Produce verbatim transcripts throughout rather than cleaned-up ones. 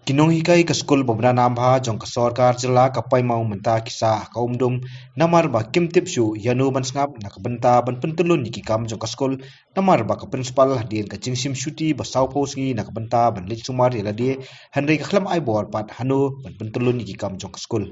Ki nonghikai ka skul ba bna nam bha jong ka sorkar jylla ka Paimong mynta ki sah ha ka umdum namar ba kim tip shuh ïano ban sngap na ka bynta ban pyntyllun ïa ki kam jong ka skul, namar ba ka principal hadien ka jingshim shuti ba sawphew sngi na ka bynta ban leit sumar ïa lade, hynrei ka khlem ai bor pat hano ban pyntyllun ïa ki kam jong ka skul.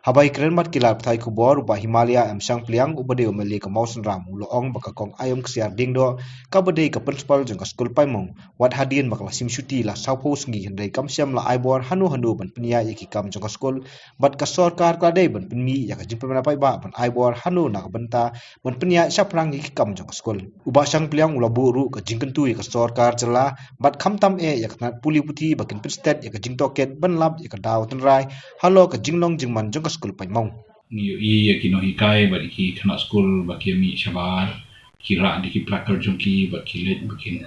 Haba ïakren bad ki lad pathai khubor, u Bah Himalaya M Shangpliang uba dei u M L A ka Mawsynram u la ong ba ka Kong Aiom Ksiar Diengdoh kaba dei ka principal jong ka skul Paimong, wat hadien ba ka la shim shuti la sawphew sngi hynrei kam shym la ai bor hano hano ban pynïaid ïa ki kam jong ka skul, bad ka sorkar ka la dei ban pynmih ïa ka jingpynbna paidbah ban ai bor hano na ka bynta ban pynïaid shaphrang ïa ki kam jong ka skul. U Bah Shangpliang u la buh ruh ka jingkyntu ïa ka sorkar jylla bad khamtam eh ïa ka tnat pule puthi ba kin pynstet ïa ka jingtohkit ban lap ïa ka daw tynrai halor ka jinglong jingman jong ka skul Paimong. Ngi ïohi ïa ki nonghikai bad ki khynnah skul ba ki mih shabar, ki rah da ki placard jong ki bad ki leit ba kin,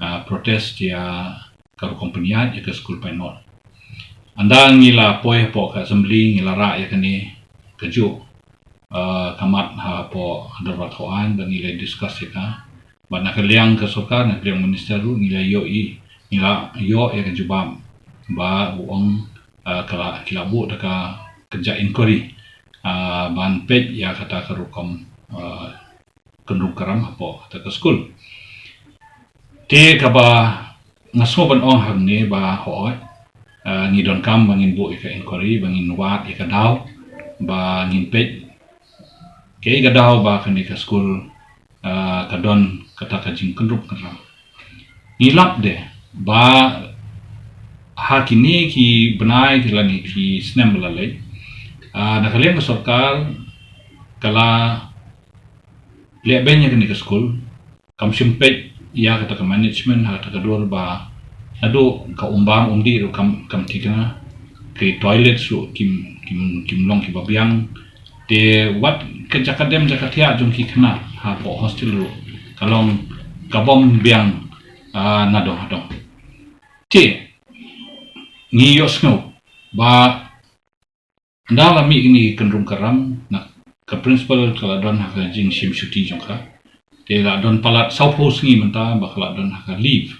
ah, protest ïa ka rukom pynïaid ïa ka skul Paimong. Ynda ngi la poi hapoh ka assembly ngi la rah ïa kane kajuh, ah, ka mat hapoh dorbar thawaiñ bad ngi la discuss ïa ka. Bad na ka liang ka sorkar, na ka liang minister ruh ngi la ïohi, ngi la ïoh ïa ka jubab ba u ong, ah, ka la, ki la buh da ka kynja inquiry, ah, ban peit ïa kata ka rukom, ah, kynrum kynram hapoh kata ka skul. Te kaba nga sngew ban ong hangne ba hooid, ah, ngi donkam ba ngin buh ïa ka inquiry, ba ngin wad ïa ka daw, ba ngin peit kaei ka daw ba kane ka skul, ah, ka don kata ka jingkynrum kynram. Ngi lap de ba ha kine ki bnai ki lane ki snem ba la leit, ah, na ka liang ka sorkar ka la leh beiñ ïa kane ka skul, kam shym peit ïa kata ka management ha kata ka dur ba naduh ka umbam umdih ruh kam, kam thikna, ki toilet ruh kim, kim, kim long kiba biang. Te wat ka jaka dem jaka thiah jong ki khynnah hapoh hostel ruh ka long ka bym biang, ah, nadong hadong. Te ngi ïohsngew ba ynda la mih kine ki kynrum kynram na ka principal ka la don ha ka jingshim shuti jong ka. Te la don palat sawphew sngi mynta ba ka la don ha ka leave.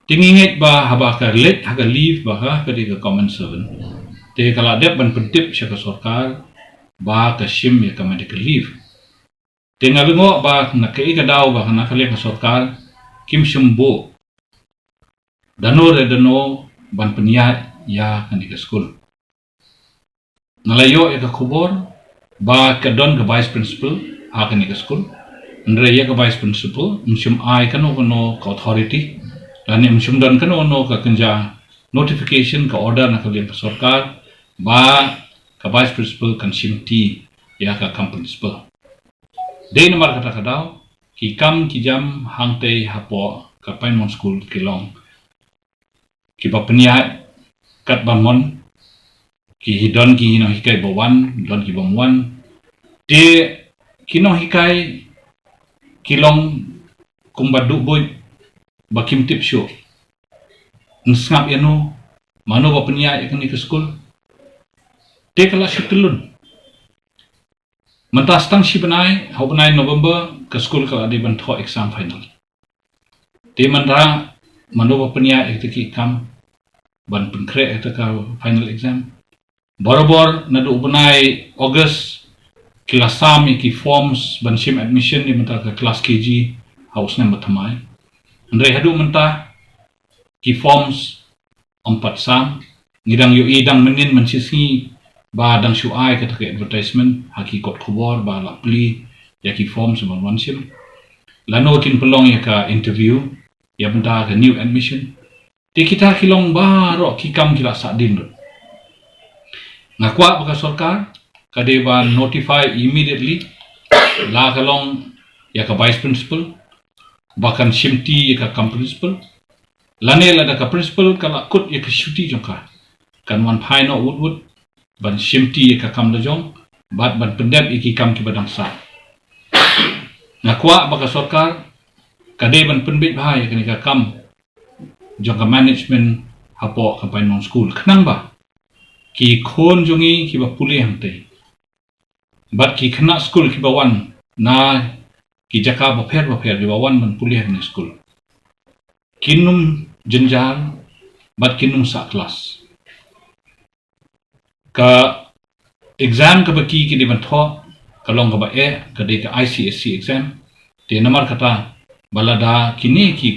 Te ngi ngeit ba haba ka leit ha ka leave ba ka, ka dei ka government servant, te ka la dep ban pyntip sha ka sorkar ba ka shim ïa ka medical leave. Te nga lyngngoh ba na kaei ka daw ba na ka liang ka sorkar kim shym buh dano re dano ban pynïaid ïa kane ka skul. Nga la ïoh ïa ka khubor ba ka don ka vice principal ha kane ka skul. Hynrei ïa ka vice principal ym shym ai kano kano ka authority lane ym shym don kano kano ka kynja notification, ka order na ka liang ka sorkar ba ka vice principal kan shimti ïa ka kam principal. Dei namar kata ka daw ki kam ki jam hangtei hapoh ka Paimon School ki long kiba pynïaid katba mon, ki hi don ki nonghikai ba wan, don ki bym wan. Te ki nonghikai ki long kumba duh buit ba kim tip shuh. Yn sngap ïano, mano ba pynïaid ïa kane ka skul. Te ka la shu tyllun. Mynta stang shi bnai, ha u bnai November ka skul ka la dei ban thoh exam final. Te mynta mano ba pynïaid ïa kita ki kam ban pynkhreh ïa kita ka final exam. Barabor naduh u bnai August ki la sam ïa ki forms ban shim admission ïa mynta ka klas K G ha u snem ba thymmai. Hynrei haduh mynta ki forms ym pat sam. Ngi dang ïohi dang mynnin mynshisngi ba dang shu ai kata ka advertisement ha ki kot khubor ba la plie ïa ki forms ban wan shim. Lano kin pynlong ïa ka interview ïa bynta ka new admission. Te kita ki long baroh ki kam ki la sah dien lut. Nga kwah ba ka sorkar ka dei ban notify immediately la ka long ïa ka vice principal ba kan shimti ïa ka kam principal. Lane lada ka principal ka la kut ïa ka shuti jong ka, kan wan phai noh wut wut ban shimti ïa ka kam la jong bad ban pyndep ïa ki kam kiba dang sah. Nga kwah ba ka sorkar ka dei ban pynbeit bha ïa kane ka kam jong ka management hapoh ka Paimon School khnang ba ki khun jong ngi kiba pule hangtei bad ki khynnah skul kiba wan na ki jaka bapher bapher kiba wan ban pule ha kane ka skul kin ym jynjar, bad kin ym sah klas. Ka exam kaba ki ki dei ban thoh ka long kaba eh, ka dei ka I C S E exam. Te namar kata, ba lada kine ki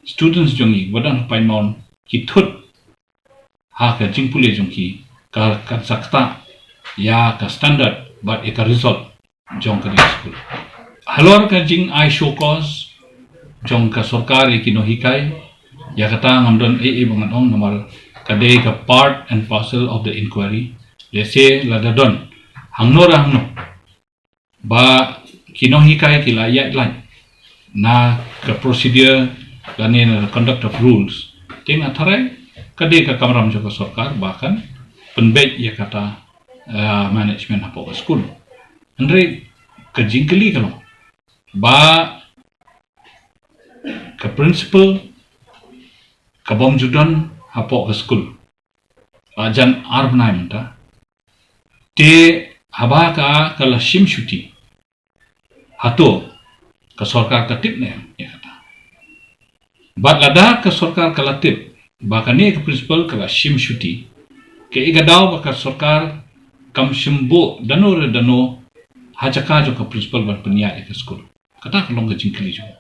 students jong ngi ba don ha Pine Mount ki thut ha ka jingpule jong ki, ka kan sa ktah ïa ka standard bad ïa ka result jong kane ka skul. Halor ka jingai show cause jong ka sorkar ïa ki nonghikai, ïa kata ngam don ei ei ba ngan ong, namar ka dei ka part and parcel of the inquiry. Lehse lada don hangno re hangno ba ki nonghikai ki la ïaid lait na ka procedure lane na ka conduct of rules, te nga tharai ka dei ka kamram jong ka sorkar ba kan pynbeit ïa kata, eh, management hapoh ka skul. Hynrei ka jingkylli ka long ba ka principal ka bym ju don hapoh ka skul la jan ar bnai mynta. Te haba ka, ka la shim shuti, hato ka sorkar ka tip ne em ïa kata? Bad lada ka sorkar ka la tip ba kane ka principal ka la shim shuti, kaei ka daw ba ka sorkar kam shim buh dano re dano ha jaka jong ka principal ban pynïaid ïa ka skul? Kata ka long ka jingkylli jong nga.